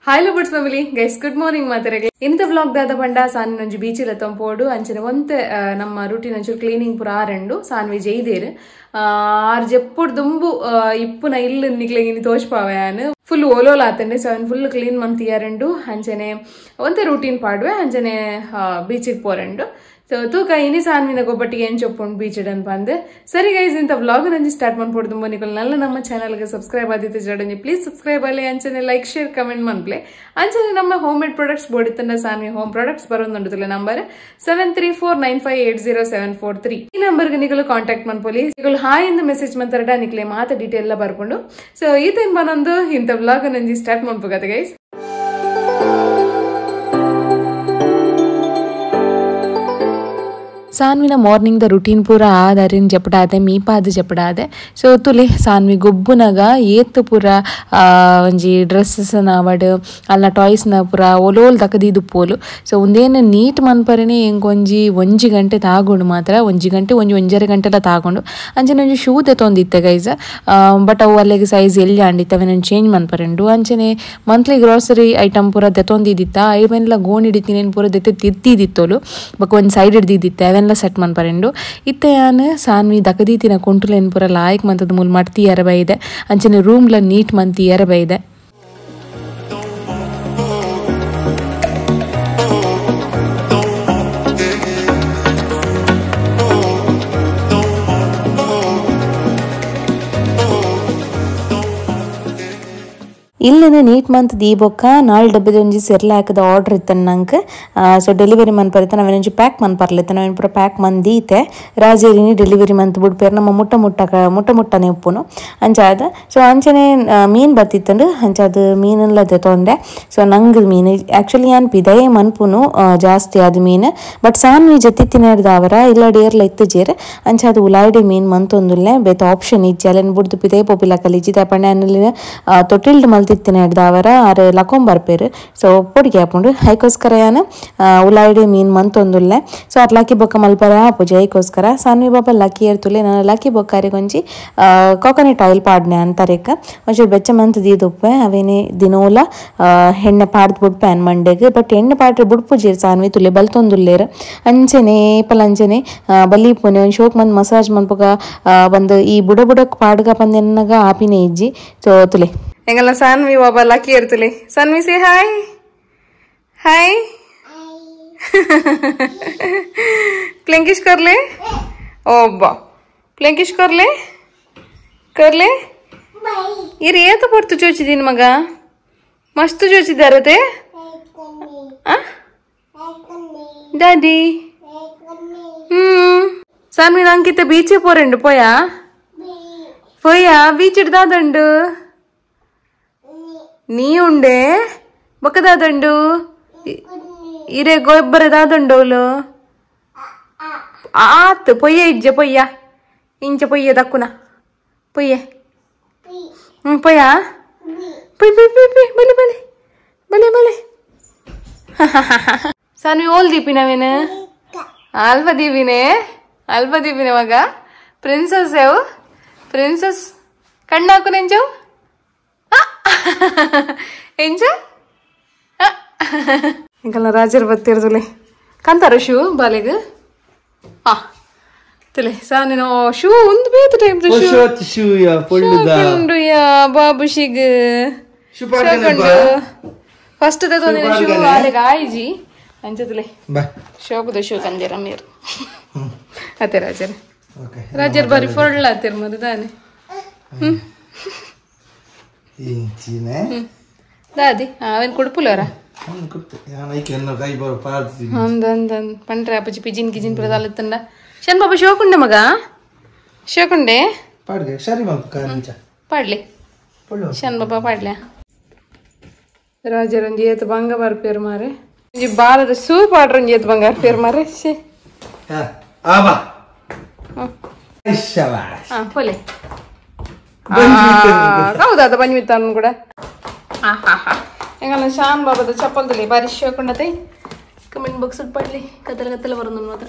Hi lovers family guys, good morning ಮಾತಾರಗೆ. ಇಂತ vlog ದಾದ ಪಂಡ ಸಾನ್ ಒಂಜಿ ಬೀಚ್ ಇಲ್ಲ ತಂಪೋಡು ಅಂಚನೆ ಒಂತೆ ನಮ್ಮ ರೂಟೀನ್ ಒಂಚೂರು ಕ್ಲೀನಿಂಗ್ ಪೂರ ಆರೆಂಡು ಸಾನ್ವಿ ಜೈದೇರು ಆರ್ ಜೆಪ್ಪುಡ್ ದುಂಬು ಇಪ್ಪುನ ಇಲ್ಲು ನಿಕ್ಲೆಗಿನಿ ತೋಚ್ಪಾವಯಾನು ಫುಲ್ ಓಲೋಲ ಆತಂಡೆ. ಸೊ ಅವನ್ ಫುಲ್ ಕ್ಲೀನ್ ಮಂತಿಯಾರೆಂಡು ಅಂಚನೆ ಒಂತೆ ರೂಟೀನ್ ಪಾಡುವೆ ಅಂಚನೆ ಬೀಚಿಗೆ ಪೋರೆಂಡು. ಸೊ ತೂಕ ಇನಿ ಸಾನ್ವಿನ ಗೊಬ್ಬಟ್ಟಿಗೆ ಏನ್ ಚೊಪ್ಪುಂಡು ಬೀಚ್ ಇಡನ್ ಬಂದು. ಸರಿ ಗೈಸ್, ಇಂತ ವ್ಲಾಗ್ ನಂಜಿ ಸ್ಟಾರ್ಟ್ ಮಾಡ್ಬೋದು. ತುಂಬ ನಿಕಲ್ ನಲ್ಲ ನಮ್ಮ ಚಾನಲ್ಗೆ ಸಬ್ಸ್ಕ್ರೈಬ್ ಆದಿತ್ತು ಜಡಂಜಿ ಪ್ಲೀಸ್ ಸಬ್ಸ್ಕ್ರೈಬ್ ಆಗಲಿ ಅಂಚನೆ like share comment ಮನ್ಪ್ಲೆ. ಅಂಚನೆ ನಮ್ಮ home made products ಬೋಡಿತ್ತಂಡ Saanvi home products ಬರೋದುಂಡುತ್ತಲ್ಲ number 7349580743 ಈ ನಂಬರ್ಗೆ ನಿಕಲು ಕಾಂಟ್ಯಾಕ್ಟ್ ಮನ್ಪೊಲಿ. ನಿಕಲು ಹಾಯ್ ಇಂದ ಮೆಸೇಜ್ ಮಂತಾರಡ ನಿಕ್ಲೆ ಮಾತ ಡೀಟೇಲ್ ಎಲ್ಲ ಬರ್ಕೊಂಡು. ಸೊ ಈತೇನ್ ಬನ್ನೊಂದು ಇಂಥ ವ್ಲಾಗ್ ನಂಜಿ ಸ್ಟಾರ್ಟ್ ಮಾಡ್ಬೇಕಾದ ಗೈಸ್. ಸಾನ್ವಿನ morning the routine ಪೂರ ಆದರಿನ ಜಪಡಾದೆ ಮೀಪಾದ ಜಪಡಾದೆ. ಸೊ ತುಲೆ ಸಾನ್ವಿ ಗೊಬ್ಬುನಗ ಏತ್ ಪೂರ ಒಂಜಿ ಡ್ರೆಸ್ಸಸ್ ನಾವಡ್ ಅಲ್ಲ ಟಾಯ್ಸ್ನ ಪೂರ ಒಲೋಲ್ ದಕದಿದು ಪೋಲು. ಸೊ ಒಂದೇನು ನೀಟ್ ಮನ್ಪರನೆ ಎಂಕೊಂಜಿ ಒಂಜಿ ಗಂಟೆ ತಾಗೊಂಡು ಮಾತ್ರ ಒಂಜಿ ಗಂಟೆ ಒಂಜಿ ಒಂಜರೆ ಗಂಟೆಲ್ಲ ತಾಗೊಂಡು ಅಂಚನೆ ಒಂಜಿ ಶೂ ತೆತ್ತೊಂದಿತ್ತೆ ಗೈಸ್. ಬಟ್ ಅವು ಅಲ್ಲಿಗೆ ಸೈಜ್ ಎಲ್ಲಿ ಆಂಡಿತ್ತು ಅವೇನೊಂದು ಚೇಂಜ್ ಮನ್ಪರೆಂಡು. ಅಂಚನೆ monthly grocery item ಪೂರ ದೆತ್ತೊಂದಿದ್ದಿತ್ತ ಐವೆನ್ಲ ಗೋಣ್ ಹಿಡಿತೀನಿ ಪೂರ ದೆತ್ತೆ ತಿತ್ತಿದಿತ್ತೋಲು ಬಕ್ ಒಂದು ಸೈಡ್ ಹಿಡ್ದಿದ್ದಿತ್ತೆ ಅವೆಲ್ಲ ಸೆಟ್ ಮನ್ಪರೆಂಡು. ಇತ್ತೆ ಯಾನ್ ಸಾನ್ವಿ ದಕದೀತಿನ ಕೊಂಟುಲೇನ್ ಪೂರ ಲಾಯಕ್ ಮಂತದ ಮೂಲ ಮಡ್ತಿ ಎರಬೈದೆ ಅಂಚನೆ ರೂಮ್ಲ ನೀಟ್ ಮಂತಿ ಎರಬೈದೆ. ಇಲ್ಲಿನ ನೀಟ್ ಮಂತ್ ದೀಬೊಕ್ಕ ನಾಲ್ ಡಬ್ಬದ ಒಂಜಿ ಸೆರ್ಲಾಕದ ಆರ್ಡರ್ ಇತ್ತನ ನಂಗೆ. ಸೊ ಡೆಲಿವರಿ ಮನ್ಪರಿತ ನಾವೇನೊಂಜಿ ಪ್ಯಾಕ್ ಮನ್ಪರ್ಲಿತ್ತ ನಾವೇನು ಪೂರ ಪ್ಯಾಕ್ ಮಂದೀತೆ ರಾಜೇರಿನಿ ಡೆಲಿವರಿ ಮಂತ್ ಬುಡ್ಪೇರು ನಮ್ಮ ಮುಟ್ಟ ಮುಟ್ಟ ಮುಟ್ಟ ಮುಟ್ಟನೆ ಉಪ್ಪುನು ಅಂಚಾದ. ಸೊ ಅಂಚನೆ ಮೀನು ಬತ್ತಿತ್ತಂಡು ಅಂಚಾದ ಮೀನೆಲ್ಲ ತೊಂದೆ. ಸೊ ನಂಗೆ ಮೀನು ಆ್ಯಕ್ಚುಲಿ ಯಾನ್ ಪಿದಯೇ ಮನ್ಪುನು ಜಾಸ್ತಿ ಅದು ಮೀನು ಬಟ್ ಸಾನ್ವಿ ಜೊತೆ ತಿನ್ನಡ್ದಾವರ ಇಲ್ಲ ಡೇರ್ಲ ಇತ್ತು ಜೇರ್ ಅಂಚಾದ ಉಲಾಯ್ಡೆ ಮೀನು ಮಂತೊಂದುಲ್ಲೆ ಬೇತ ಆಪ್ಷನ್ ಇಜ್ಜಿ ಅಲ್ಲೇನು ಬುಡ್ದು ಪಿದಯೇ ಪೋಪಿಲ ಕಲಿಜಿ ತಪ್ಪಂಡೆ ಅನ್ನಲ್ಲಿ ತೊಟ್ಟಿಲ್ಡ್ ಮಲ್ತಿ ತಿನ್ನಡ್ದಾವರ ಆರು ಲಕೊಂಬರ್ಪೇರು. ಸೊ ಪೊಡಿಗೆ ಹಾಕೊಂಡು ಐಕೋಸ್ಕರ ಯಾನ ಉಲಾಯ್ಡೆ ಮೀನು ಮಂತೊಂದುಲ್ಲೆ. ಸೊ ಅದು ಲಕ್ಕಿ ಬೊಕ್ಕ ಮಲ್ಪರ ಪೂಜೆ ಐಕೋಸ್ಕರ ಸಾನ್ವಿ ಬಾಬಾ ಲಕ್ಕಿ ಏರ್ತುಲೆ ನಾನು ಲಕ್ಕಿ ಬೊಕ್ಕಾರಿಗೆ ಒಂಜಿ ಕೋಕೋನಟ್ ಆಯಿಲ್ ಪಾಡ್ನೆ ಅಂತಾರೇಕ ಒಂಚೂರು ಬೆಚ್ಚ ಮಂತ್ ದೀದುಪ್ಪೆ ಅವೇನೆ ದಿನೋಲ ಎಣ್ಣೆ ಪಾಡ್ದು ಬುಡ್ಪೆ ಅನ್ ಮಂಡೆಗೆ. ಬಟ್ ಎಣ್ಣೆ ಪಾಡ್ರೆ ಬುಡ್ಪುಜೇರು ಸಾನ್ವಿ ತುಲೆ ಬಲ್ತೊಂದುಲ್ಲೇರು ಅಂಚನೆ ಏಪಲ್ ಅಂಚನೆ ಬಲಿ ಪುನೆ ಒಂದು ಶೋಕ್ ಮಂದ್ ಮಸಾಜ್ ಮನ್ಪಗ ಬಂದು ಈ ಬುಡ ಬುಡಕ್ಕೆ ಪಾಡ್ಗ ಬಂದೆನ್ನಾಗ ಆಪಿನೇ ಇಜ್ಜಿ. ಸೊ ತುಲೆ ಎಂಗಲ್ಲ ಸಾನ್ವಿ ಬಾಬಾ ಲಕ್ಕಿ ಇರ್ತಲೆ. ಸಾನ್ವಿ ಸೇ ಹಾಯ್ ಹಾಯ್ ಪ್ಲೆಂಕಿಶ್ करले ಒಬ್ಬ ಪ್ಲೆಂಕಿಶ್ करले करले ಇರಿ ಏತ ಪೊರ್ತು ಚೋಚಿದೀನಿ ಮಗ ಮಸ್ತ್ ಚೋಚಿದಾರತೆ ದಾದಿ. ಸಾನ್ವಿ ನಂಕಿತ ಬೀಚೆ ಪೋರೆಂಡು ಪೋಯಾ ಪೋಯಾ ಬೀಚ್ ದಾದಂಡು ನೀ ಉಂಡೆ ಬೊಕ್ಕದಾದಂಡು ಇರೆ ಗೊಬ್ಬರ ದಾದಂಡೋಲು ಆತ್ ಪೊಯ್ಯ ಇಜ್ಜೆ ಪೊಯ್ಯ ಇಂಚ ಪೊಯ್ಯ ದಕ್ಕುನ ಪೊಯ್ಯೆ ಪೊಯ್ಯ ಪೊಯ್ ಪೊಯ್ ಪೊಯ್ ಪೊಯ್ ಬಲೆ ಬಲೆ ಬಲೆ ಬಲೆ. ಸಾನ್ವಿ ಓಲ್ ದೀಪಿ ನಾವೇನು ಅಲ್ಪ ದೀಪಿನೇ ಅಲ್ಪ ದೀಪಿನ ಮಗ ಪ್ರಿನ್ಸಸ್ ಯಾವು ಪ್ರಿನ್ಸಸ್ ಕಣ್ಣಾಕು ನೆಂಜವು ಎಂಜ ಇಂಕಲ್ಲ ರಾಜರ್ ಬತ್ತಿರ್ದುಲೆ ಕಂತಾರ ಶೂ ಬಾಲೆಗ್ ಆ ತುಲೆ ಸಾನಿನ ಶೂ ಒಂದು ಬೇತ ಟೈಮ್ ಶೂ ಶೂ ಯಾ ಪೊಳ್ಳುದ ಯಾ ಬಾಬುಶಿಗ್ ಶೂ ಫಸ್ಟ್ ತಗೊಂಡಿನ ಶೂ ಬಾಲೆಗ್ ಆಯ್ಜಿ ಅಂಚ ತುಲೆ ಬಾ ಶೋಕದ ಶೂ ಕಂದಿರ ಮೇರ್ ಅತ್ತೆ ರಾಜರ್ ರಾಜರ್ ಬಾರಿ ಫೊಳ್ಳ ಅತ್ತಿರ್ ಮರುದಾನೆ. ಇಂಚಿನೆ ದಾದಿ ಅವೇನು ಕುಡ್ಪುಲರ ಅಂದಂದನ್ ಪಂಡ್ರೆ ಅಪ್ಪಜಿ ಪಿಜಿನ್ ಗಿಜಿನ್ ಪ್ರದಾಲತ್ತಂಡ ಶನ್ ಬಾಬಾ ಶೋಕುಂಡೆ ಮಗ ಶೋಕುಂಡೆ ಪಾಡ್ಗೆ ಸರಿ ಮಗ ಪಾಡ್ಲಿ ಶನ್ ಬಾಬಾ ಪಾಡ್ಲೆ ರಾಜರಂಜಿ ಏತ್ ಬಂಗ ಬರ್ಪೇರು ಮಾರೆ ಒಂಜಿ ಬಾಲದ ಸೂ ಪಾಡ್ರಂಜಿ ಏತ್ ಬಂಗಾರ ಪೇರು ಮಾರೆ ಶೇ ಆಬಾ ಹಾ ಪೋಲೆ ಹೌದಾದ ಬಂದ್ಮಿತ್ತಾನು ಕೂಡ. ಎಂಗಲ್ಲ ಶಾನ್ ಬಾಬಾದ ಚಪ್ಪಲ್ದಲ್ಲಿ ಬಾರಿ ಶೋಕೊಂಡತೆ ಕಮೆಂಟ್ ಬಾಕ್ಸ್ ಪಡ್ಲಿ ಕತ್ತಲ ಕತ್ತಲ ಬರೋದು ಮಾತ್ರ.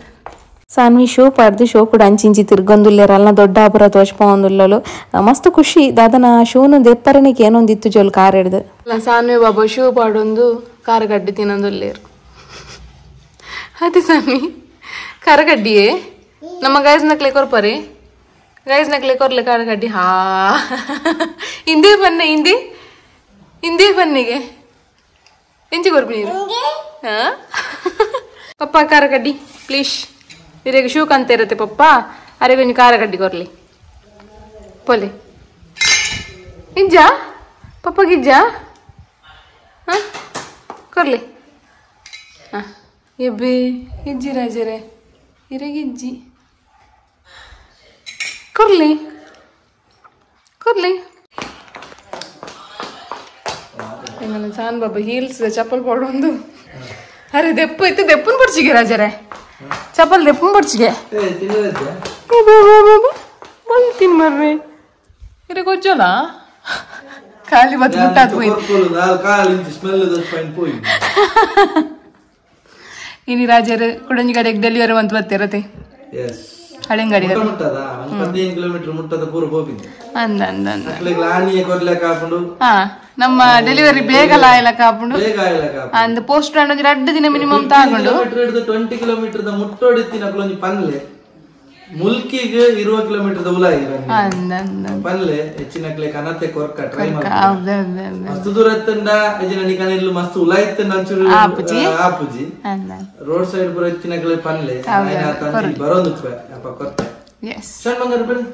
ಸಾನ್ವಿ ಶೋ ಪಾಡ್ದು ಶೋ ಕೂಡ ಅಂಚಿಂಚಿ ತಿರ್ಗೊಂದುಲ್ಲೇರ ಅಲ್ಲ ದೊಡ್ಡ ಆಪುರ ತೋಚ್ಪೊಂದುಲ್ಲಲು ಮಸ್ತ್ ಖುಷಿ ದಾದನ ಶೋನು ದೆಪ್ಪರನಿಗೆ ಏನೊಂದಿತ್ತು ಜೋಲ್ ಕಾರ್ ಹಿಡ್ದು. ಸಾನ್ವಿ ಬಾಬಾ ಶೂ ಪಾಡೊಂದು ಖಾರಗಡ್ಡಿ ತಿನ್ನೊಂದುಲ್ಲೇರು ಅದೇ ಸಾನ್ವಿ ಖಾರಗಡ್ಡಿಯೇ ನಮ್ಮ ಗೈಸ್ ನಕ್ಲೆ ಕೊರ್ಪರಿ ಗೈಸ್ ನಕ್ಲೆ ಕೊರ್ಲೆ ಖಾರಗಡ್ಡಿ ಹಾ ಹಿಂದೆ ಬನ್ನಿ ಹಿಂದೆ ಹಿಂದೆ ಬನ್ನಿಗೆ ಎಂಚಿ ಕೊರ್ಪಿ ನೀರು ಹಾ ಪಪ್ಪ ಖಾರಗಡ್ಡಿ ಪ್ಲೀಸ್ ಇರೆಗೆ ಶೂ ಕಂತ ಇರುತ್ತೆ ಪಪ್ಪ ಅರೆ ಕೊಂಚ ಖಾರಗಡ್ಡಿ ಕೊರ್ಲಿ ಪೊಲೆ ಇಜ್ಜಾ ಪಪ್ಪಗಿಜ್ಜಾ ಹಾ ಕೊರ್ಲಿ ಹಾಂ ಎಬ್ಬೆ ಇಜ್ಜಿ ರಾಜರೇ ಇರೆಗಿಜ್ಜಿ ಕೊರ್ಲಿ ಕೊರ್ಲಿ ಎಂಗಲ ಸಾನ್ ಬಾಬಾ ಹೀಲ್ಸ್ ಚಪ್ಪಲ್ ಪೋಡೊಂದು ಅರೆ ದೆಪ್ಪು ಇತ್ತು ದೆಪ್ಪನ ಪೊಡ್ಚಿಗೆ ರಾಜರೇ ಚಪ್ಪಲ್ ದೆಪ್ಪನ ಪೊಡ್ಚಿಗೆ ತಿನ್ ಮರ್ರೆ ಇರೆ ಗೊಜ್ಜೋಲ ಖಾಲಿ ಬತ್ ಮುಟ್ಟಾತ್ ಪೋಯಿ ಇನಿ ರಾಜರು ಕುಡಂಜಿ ಗಾಡಿಗೆ ಡೆಲಿವರಿ ಅಂತ ಬರ್ತಿರತ್ತೆ ಹಳೆಂಗಾಡಿ ಅಂದ ಅಂದ ಅಂದ ಹಾ ನಮ್ಮ ಡೆಲಿವರಿ ಬೇಗ ಲಾಯಲ ಕಾಪುಂಡು ಅಂದ್ ಪೋಸ್ಟ್ ಒಂಜಿ ರಡ್ಡು ದಿನ ಮಿನಿಮಮ್ ತಾಗೊಂಡು 20 ಕಿಲೋಮೀಟರ್ ಮುಟ್ಟೋಡಿತ್ತಿನ ಒಂಜಿ ಪನ್ಲೆ ಮುಲ್ಕಿಗೆ 20 ಕಿಲೋಮೀಟರ್ ಉಲಾಯಿ ಪನ್ಲೆ ಹೆಚ್ಚಿನಕ್ಲೆ ಕನತೆ ಕೊರ್ಕ ಟ್ರೈ ಮಸ್ತ್ ದೂರ ಎತ್ತಂಡ ಅಜಿನ ನಿಕನ ಇಲ್ಲು ಮಸ್ತ್ ಉಲಾಯಿತ್ತಂಡ ಅಂಚೂರು ಆಪುಜಿ ರೋಡ್ ಸೈಡ್ ಪೂರ ಹೆಚ್ಚಿನಕ್ಲೆ ಪನ್ಲೆ ಬರೋದು ಅಪ್ಪ ಕೊರ್ತೆ ಸಣ್ಣ ಬಂಗಾರ ಬನ್ನಿ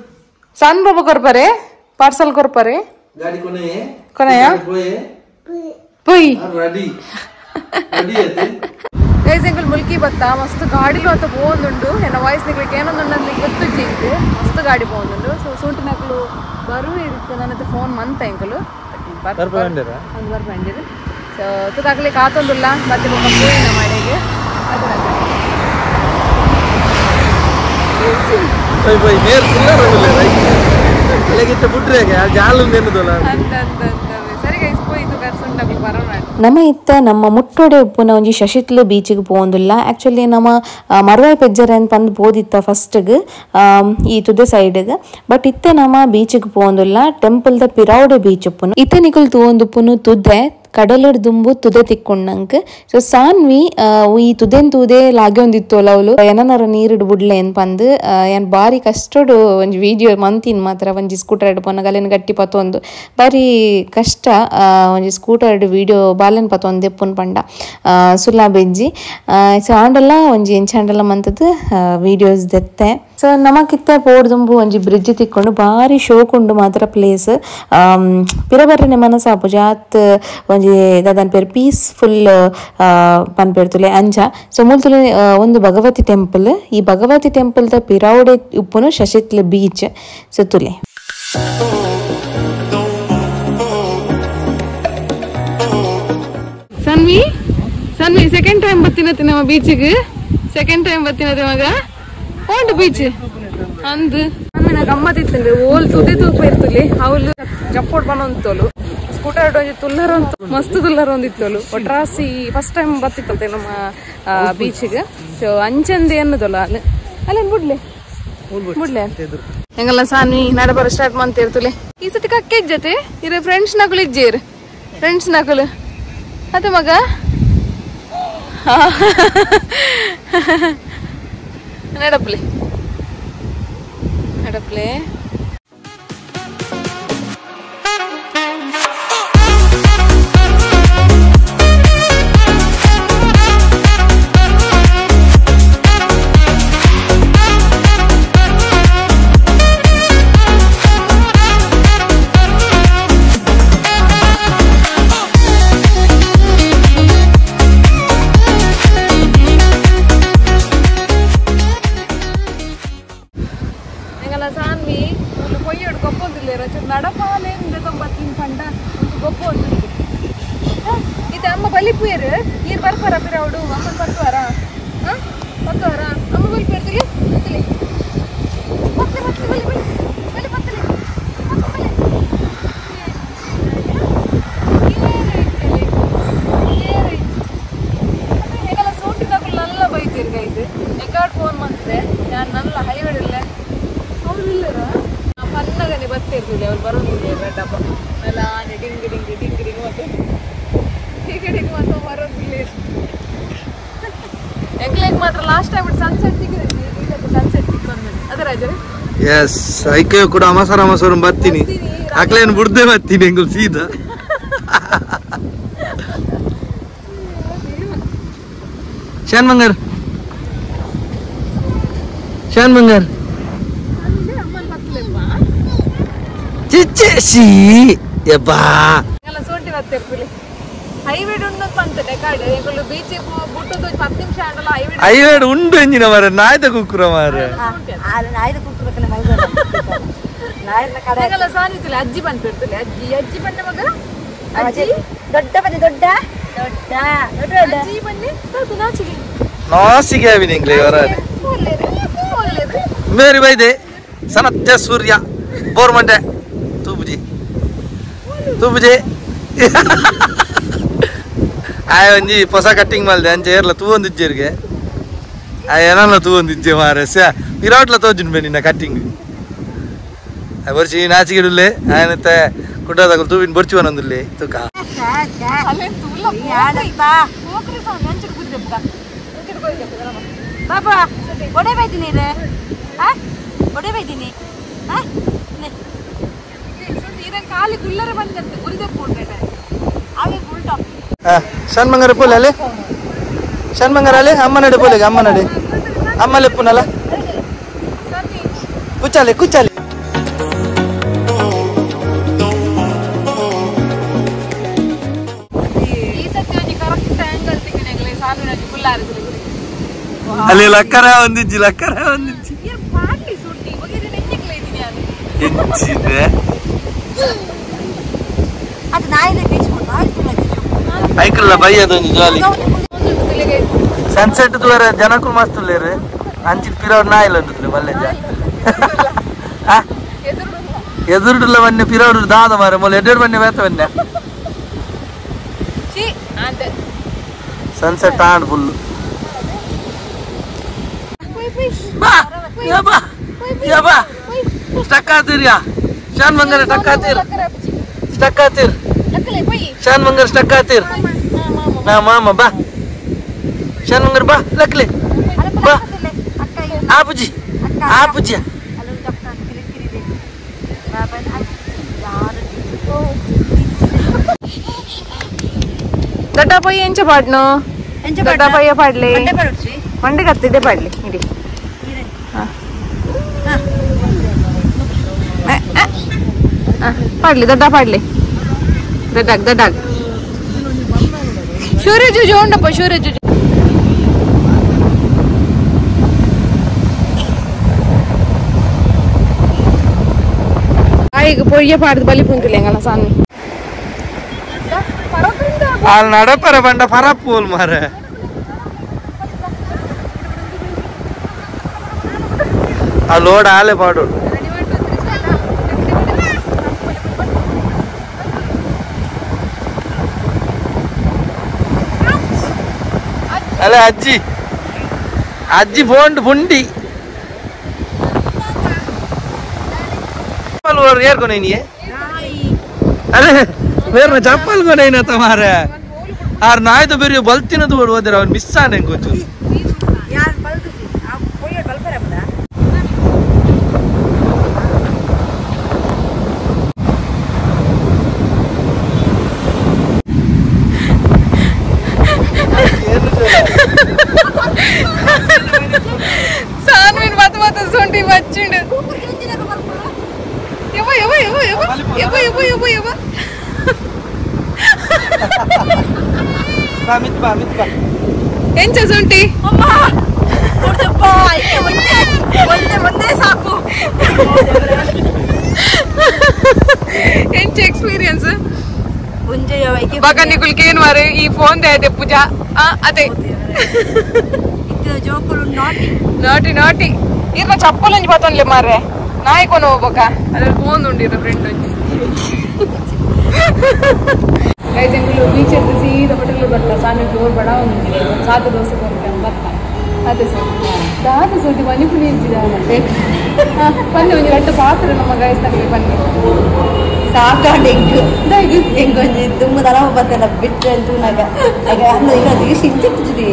ಸಣ್ಣ ಬಾಬಾ ಕೊರ್ಪರೆ ಪಾರ್ಸಲ್ ಕೊರ್ಪರೆ ಗಾಡಿ ಕೊನೆ ಕೊನೆಯ ಪುಯ್ ರೆಡಿ ರೆಡಿ ಐತಿ ಗೈಸ್ ಎಂಕಲ್ ಮುಲ್ಕಿ ಬತ್ತ ಮಸ್ತ್ ಗಾಡಿಲು ಅಂತ ಪೋವೊಂದುಂಡು ಎನ್ನ ವಾಯ್ಸ್ ನಿಕ್ಲಿಕ್ಕೆ ಏನೊಂದುಂಡು ಅಂತ ಗೊತ್ತುಜ್ಜಿ ಇಂಕ್ ಮಸ್ತ್ ಗಾಡಿ ಪೋವೊಂದುಂಡು ಸೊ ಸೂಟಿನಕ್ಲು ಬರುವೆ ಇರುತ್ತೆ ನನ್ನ ಫೋನ್ ಮಂತ ಎಂಕಲು ಒಂದು ಬರ್ಪಂಡಿರು ಸೊ ತುಕಾಕ್ಲಿ ಕಾತೊಂದುಲ್ಲ ಮತ್ತೆ ಬೊಕ್ಕ ಪೋಯಿನ ಮಡೆಗೆ ಸರಿ ಗೈಸ್ ಪೋಯಿ ತುಕ ಬರೋಣ ನಮ್ಮ ಇತ್ತ ನಮ್ಮ ಮುಟ್ಟೋಡೆ ಉಪ್ಪುನ ಒಂಜಿ ಶಶಿತ್ಲು ಬೀಚಿಗೆ ಪೋಂದುಲ್ಲ ಆ್ಯಕ್ಚುಲಿ ನಮ್ಮ ಮರ್ವಾಯಿ ಪೆಜ್ಜರೆ ಅಂತ ಪಂದ್ ಪೋದಿತ್ತ ಫಸ್ಟ್ಗೆ ಈ ತುದೆ ಸೈಡ್ಗೆ ಬಟ್ ಇತ್ತೆ ನಮ್ಮ ಬೀಚಿಗೆ ಪೋಂದುಲ್ಲ ಟೆಂಪಲ್ದ ಪಿರಾವಡೆ ಬೀಚ್ ಉಪ್ಪುನು ಇತ್ತೆ ನಿಕುಲ್ ತೂವೊಂದುಪ್ಪುನು ತುದೆ ಕಡಲಡ್ ದುಂಬು ತುದೆ ತಿಕ್ಕೊಂಡಂಕ್ ಸೊ ಸಾನ್ವಿ ಈ ತುದೆನ್ ತುದೆ ಲಾಗೆ ಒಂದಿತ್ತೋಲ ಅವಳು ಏನನಾರ ನೀರಿಡ್ ಬುಡ್ಲೆ ಏನ್ ಪಂದ್ ಏನ್ ಬಾರಿ ಕಷ್ಟಡು ಒಂಜಿ ವಿಡಿಯೋ ಮಂತಿನ್ ಮಾತ್ರ ಒಂಜಿ ಸ್ಕೂಟರ್ ಇಡ್ ಪೊನ್ನಗ ಗಟ್ಟಿ ಪತೊಂದು ಬಾರಿ ಕಷ್ಟ ಒಂಜಿ ಸ್ಕೂಟರ್ ವಿಡಿಯೋ ಬಾಲೆನ್ ಪತೊಂದು ದೆಪ್ಪುನ್ ಪಂಡ ಸುಲಾ ಬೆಜ್ಜಿ ಸೊ ಆಂಡಲ ಒಂಜಿ ಎಂಚಾಂಡಲ ಮಂತದ್ದು ವಿಡಿಯೋಸ್ ದೆತ್ತೆ ಸೊ ನಮಕಿತ್ತ ಪೋಡ್ದುಂಬು ಒಂಜಿ ಬ್ರಿಡ್ಜ್ ತಿಕ್ಕೊಂಡು ಬಾರಿ ಶೋಕುಂಡು ಮಾತ್ರ ಪ್ಲೇಸ್ ಪಿರಬರ್ರನೆ ಮನಸಾಪು ಜಾತ್ ಒಂಜಿ ದಾದನ್ ಪೇರ್ ಪೀಸ್ಫುಲ್ ಪನ್ಪೇರ್ತುಲೆ ಅಂಚ ಸೊ ಮೂಲತುಲೆ ಒಂದು ಭಗವತಿ ಟೆಂಪಲ್ ಈ ಭಗವತಿ ಟೆಂಪಲ್ ದ ಪಿರಾವಡೆ ಉಪ್ಪುನು ಶಶಿತ್ಲ ಬೀಚ್ ಸೊ ತುಲೆ ಸನ್ವಿ ಸನ್ವಿ ಸೆಕೆಂಡ್ ಟೈಮ್ ಬತ್ತಿನತ್ತೆ ನಮ್ಮ ಬೀಚಿಗೆ ಸೆಕೆಂಡ್ ಟೈಮ್ ಬತ್ತಿನತ್ತೆ ಮಗ ಓಂಡು ಬೀಚ್ ಅಂದ್ ಆಮೇಲೆ ಗಮ್ಮತ್ತಿತ್ತಂದ್ರೆ ಓಲ್ ತುದೆ ತೂಪ ಇರ್ತುಲಿ ಅವಳು ಜಪ್ಪೋಡ್ ಬನ್ನೊಂತೋಲು ಸ್ಕೂಟರ್ ಒಂಜಿ ತುಲ್ಲರ್ ಅಂತ ಮಸ್ತ್ ತುಲ್ಲರ್ ಒಂದಿತ್ತೋಲು ಒಟ್ರಾಸಿ ಫಸ್ಟ್ ಟೈಮ್ ಬತ್ತಿತ್ತಂತೆ ನಮ್ಮ ಬೀಚಿಗೆ ಸೊ ಅಂಚಂದೆ ಅನ್ನೋದಲ್ಲ ಅಲ್ಲಿ ಅಲ್ಲೇನು ಬಿಡ್ಲೆ ಬಿಡ್ಲೆ ಹೆಂಗಲ್ಲ ಸಾನ್ವಿ ನಡಬರ ಸ್ಟಾರ್ಟ್ ಮಾಡ್ತಿರ್ತುಲೆ ಈ ಸತಿ ಕಕ್ಕೆ ಇಜ್ಜತೆ ಇರ ಫ್ರೆಂಡ್ಸ್ ನಕಲು ಇಜ್ಜೇರು ಫ್ರೆಂಡ್ಸ್ ನಕಲು ಅದೇ ಮಗ ನಡಪ್ಲೆ ನಡಪ್ಲೆ ಡಿಂಗ್ ಡಿಂಗ್ ಡಿಂಗ್ ಡಿಂಗ್ ಮತ್ತೆ ಕಡೆಗೆ ಮಾತ್ರ ಬರೋದಿಲ್ಲ. ಎಂಗ್ಲೇಗ್ ಮಾತ್ರ ಲಾಸ್ಟ್ ಟೈಮ್ ಸನ್ಸೆಟ್ ತಿಕ್ಕಿದೆ, ಸನ್ಸೆಟ್ ತಿಕ್ಕೊಂದು ಅದೇ ರಾಜರೇ. ಎಸ್ ಐಕೆ ಕೂಡ ಅಮಸರ ಅಮಸರ ಬರ್ತೀನಿ, ಅಕ್ಲೇನು ಬುಡ್ದೆ ಬರ್ತೀನಿ ಎಂಗುಲ್ ಸೀದಾ. ಶಾನ್ ಬಂಗಾರ್, ಶಾನ್ ಬಂಗಾರ್ ಚಿಚ್ಚೆ she ಯಬ್ಬಾ ಎಲ್ಲ ಸೋಂಟಿ ಬರ್ತಿರ್ಪಿಲಿ. ಹೈವೇ ಉಂಡು ಪಂತನೆ ಕಾಡು ಎಂಗುಲು ಬೀಚ್ ಬುಟ್ಟದು 10 ನಿಮಿಷ ಆಂಡಲ ಹೈವೇ ಹೈವೇ ಉಂಡು ಎಂಜಿನ ಮಾರೆ ನಾಯ್ದ ಕುಕ್ಕುರ ಮಾರೆ ನಾಯ್ದ ಕುಕ್ಕುರಕನೆ ಮಲ್ದ ನಾಯ್ದ ಕಡೆ ಎಂಗಲ ಸಾನಿತಿಲ್ಲ ಅಜ್ಜಿ ಬಂದ್ಬಿಡ್ತಿಲ್ಲ. ಅಜ್ಜಿ ಅಜ್ಜಿ ಬಂದ ಮಗ ಅಜ್ಜಿ ದೊಡ್ಡ ಬನ್ನಿ ದೊಡ್ಡ ದೊಡ್ಡ ದೊಡ್ಡ ಅಜ್ಜಿ ಬನ್ನಿ ತಾತು ನಾಚಿಗೆ ನಾಸಿಗೆ ಅವಿನ ಎಂಗ್ಲೆ ವರಾನೆ ಮೇರಿ ಬೈದೆ ಸನತ್ಯ ಸೂರ್ಯ ಬೋರ್ಮಂಡೆ ತೂಬುಜಿ ತೂಬುಜಿ ಆಯ್ ಒಂಜಿ ಹೊಸ ಕಟ್ಟಿಂಗ್ ಮಲ್ದೆ ಅಂಚೆ ಏರ್ಲ ತೂ ಒಂದಿಜ್ಜೆರ್ಗೆ ಆಯ್ ಏನಲ್ಲ ತೂ ಒಂದಿಜ್ಜೆ ಮಾರೆ ಸ್ಯಾ ವಿರಾಟ್ಲ ತೋಜುನ್ ಬೇ ನಿನ್ನ ಕಟ್ಟಿಂಗ್ ಬರ್ಚಿ ನಾಚಿಗಿಡುಲ್ಲೆ ಆಯನತ್ತೆ ಕುಡ್ಡದಾಗ ತೂವಿನ ಬರ್ಚಿ ಒಂದೊಂದುಲ್ಲೆ ತೂಕ ಬಾಬಾ ಒಡೆ ಬೈತೀನಿ ರೇ ಒಡೆ ಬೈತೀನಿ. ಖಾಲಿ ಗುಲ್ಲರೆ ಬಂದಂತೆ ಗುರಿದೆಪ್ಪು ಅವೆ ಉಲ್ಟಾ. ಶಾನ್ ಬಂಗಾರ ಪೋಲೆ ಅಲ್ಲೇ, ಶಾನ್ ಬಂಗಾರ ಅಲ್ಲೇ ಅಮ್ಮ ನಡೆ ಪೋಲೆಗೆ, ಅಮ್ಮ ನಡೆ ಅಮ್ಮ ಲೆಪ್ಪುನಲ್ಲ ಕುಚಾಲೆ ಕುಚಾಲೆ. ಈ ಸತಿ ಒಂಜಿ ಕರೆಕ್ಟ್ ಆಂಗಲ್ ತಿಕ್ಕಿನೆಗ್ಲೆ ಸಾಲುನಂಜಿ ಗುಲ್ಲಾರಿದ್ರು. ಅಲ್ಲಿ ಲಕ್ಕರ ಒಂದಿಜ್ಜಿ, ಲಕ್ಕರ ಒಂದಿಜ್ಜಿ ಏರ್ ಪಾಡ್ಲಿ ಸುಟ್ಟಿ ಬಗೆರೆ ನೆಂಜಿಗ್ಲೆ ಇದ್ದೀನಿ ನಾನು ಎಂಚಿದೆ ಅದು ನಾಯಿನ ಬೀಚ್ ನಾಯಿ ಐಕಲ್ಲ ಬೈಯದೊಂಜಿ ಜಾಲಿ ಸನ್ಸೆಟ್ ತೂವರೆ ಜನಕ್ಕೂ ಮಸ್ತ್ ಉಲ್ಲೇರು ಅಂಚಿನ ಪಿರವಡ್ ನಾಯಿಲ ಉಂಟು ಮಲ್ಲೆಜ ಎದುರುಡುಲ್ಲ ಬನ್ನೆ ಪಿರವಡು ದಾದ ಮಾರೆ ಮೊಲ ಎಡ್ಡೆಡ್ ಬನ್ನೆ ಬೇತ ಬನ್ನೆ ಸನ್ಸೆಟ್ ಆಂಡ್ ಫುಲ್. ಬಾ ಯಬಾ ಯಬಾ ಸ್ಟಕ್ ಆತಿರ್ಯಾ ಶಾನ್ ಬಂಗಾರ ಸ್ಟಕ್ ಆತಿರ್, ಸ್ಟಕ್ ಆತಿರ್ ಶಾನ್ ಬಂಗಾರ ಸ್ಟಕ್ ಆತಿರ್. ನಾ ಮಾಮ ಬಾ ಶಾನ್ ಬಂಗಾರ ಬಾ ಲಕ್ಲೆ ಬಾ ಆಪುಜಿ ಆಪುಜಿ. ದೊಡ್ಡ ಪೊಯ್ಯ ಎಂಚ ಪಾಡ್ನು ದೊಡ್ಡ ಪೊಯ್ಯ ಪಾಡ್ಲಿ ಮಂಡೆ ಕತ್ತಿದೆ ಪಾಡ್ಲಿ ಇಡಿ. ಪಾಡ್ಲಿ ದೊಡ್ಡ ಪಾಡ್ಲಿ ದೊಡ್ಡಾಗ್ ದೊಡ್ಡಾಗ್ ಶೂರ್ಯ ಜುಜು ಉಂಡಪ್ಪ ಶೂರ್ಯ ಜುಜು. ಈಗ ಪೊಯ್ಯ ಪಾಡ್ದು ಬಲಿ ಪುಂತಿಲ್ಲ ಎಂಗಲ ಸಾನ್ ಅಲ್ಲಿ ನಡಪರ ಬಂಡ ಪರಪ್ಪೋಲ್ ಮಾರೆ. ಆ ಲೋಡ್ ಆಲೆ ಪಾಡೋಡು ಅಲ್ಲ ಅಜ್ಜಿ ಅಜ್ಜಿ ಫೋನ್ ಪುಂಡಿ ಏರ್ಕೊನೇನಿಯೇ ಅರೆ ಬೇರೆ ಚಪ್ಪಲ್ ಕೊನೇನತ್ತ ಮಾರೆ ಆರ್ ನಾಯ್ದು ಬೇರೆ ಬಲ್ತಿನದು ಹೋದ್ರೆ ಅವ್ನು ಮಿಸ್ ಆನೆ ಗೊತ್ತು. ಸಾನ್ವಿನ್ ಮತ್ತ ಮತ್ತ ಸೊಂಟಿ ಬಚ್ಚಿಂಡು ಯವ್ವ ಯವ್ವ ಯವ್ವ ಯವ್ವ ಯವ್ವ ಯವ್ವ ಯವ್ವ ಯವ್ವ ಬಾ ಮಿತ್ ಬಾ ಮಿತ್ ಬಾ ಎಂಚ ಸೊಂಟಿ ಅಮ್ಮ ಕೊಡ್ತಪ್ಪ ಒಂದೇ ಒಂದೇ ಒಂದೇ ಸಾಕು. ಎಂಚ ಎಕ್ಸ್ಪೀರಿಯನ್ಸ್ ಒಂಜೆ ಬಗ ನಿಕುಲ್ ಕೇನ್ ಮಾರೆ ಈ ಫೋನ್ they ಪೂಜಾ ಅದೇ ಜೋಕುಲು ನಾಟಿ ನಾಟಿ ನಾಟಿ ಇರ್ನ ಚಪ್ಪಲೊಂಜಿ ಪತ್ತೊಂದ್ಲೆ ಮಾರ್ರೆ ನಾಯಿ ಕೊನ ಹೋಗ್ಬೇಕ ಅದ್ರಲ್ಲಿ ಫೋನ್ ಉಂಡಿರ ಫ್ರೆಂಡ್ ಒಂಜಿ ಗೈಸ್ ಎಂಗುಲು ಬೀಚ್ ಎದ್ದು ಸೀದಾ ಹೋಟೆಲ್ ಬರ್ತಾ ಸಾನ ಡೋರ್ ಬಡ ಒಂದು ಸಾದ ದೋಸೆ ಕೊಡ್ತೇನೆ ಬರ್ತಾ ಅದೇ ಸರ್ ದಾದ ಸೋಟಿ ಮನೆ ಪುಣಿ ಇದ್ದಿದ ಬನ್ನಿ ಒಂಜಿ ರಟ್ಟು ಪಾತ್ರ ನಮ್ಮ ಗೈಸ್ ತಗಲಿ ಬನ್ನಿ. ಸಾಕಾಂಡ್ ಎಂಕ್ ಎಂಕೊಂಜಿ ದುಮ್ಮು ದನ ಬತ್ತಲ್ಲ ಬಿಟ್ಟು ತೂನಾಗ ಇಂಚಿತ್ತಿಜಿ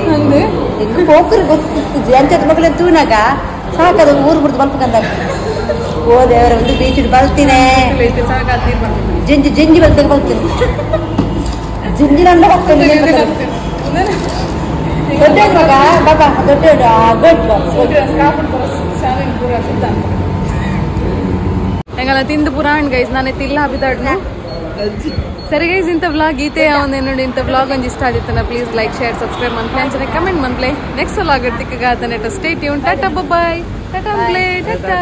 ಎಂಕ್ ಪೋಕುರು ಗೊತ್ತಿತ್ತಿಜಿ ಅಂಚದ ಮಕ್ಕಳ ತೂನಾಗ ಸಾಕದು ಊರು ಬಿಡ್ದು ಬಲ್ಪಕಂದಾಗ ಓ ದೇವರ ಒಂದು ಬೀಚ್ ಬಲ್ತಿನೇ ಜಂಜಿ ಜಂಜಿ ಬಲ್ತಾಗ ಬಲ್ತೀನಿ ಜಿಂಜಿ ನನ್ನ ಹೋಗ್ತಾನೆ ದೊಡ್ಡ ಮಗ ಬಾಬಾ ದೊಡ್ಡ ಗುಡ್. ಎಂಗಲ ತಿಂದು ಪುರಾಣ್ ಗೈಸ್ ನಾನೇ ತಿಲ್ಲ ಬಿದ್ದಾಡ್ನು. ಸರಿ ಗೈಸ್, ಇಂಥ ವ್ಲಾಗ್ ಗೀತೆ ನೋಡಿ, ಇಂಥ ವ್ಲಾಗ್ ಒಂಜಿ ಇಷ್ಟ ಆಗಿತ್ತನ ಪ್ಲೀಸ್ ಲೈಕ್ ಶೇರ್ ಸಬ್ಸ್ಕ್ರೈಬ್ ಮನ್ಪ್ಲೆ, ಅಂಚನೆ ಕಮೆಂಟ್ ಮನ್ಪ್ಲೆ. ನೆಕ್ಸ್ಟ್ ವ್ಲಾಗ್ ತಿಕ್ಕಗಾತನೆ. Stay tune, tata, bye, tata, tata.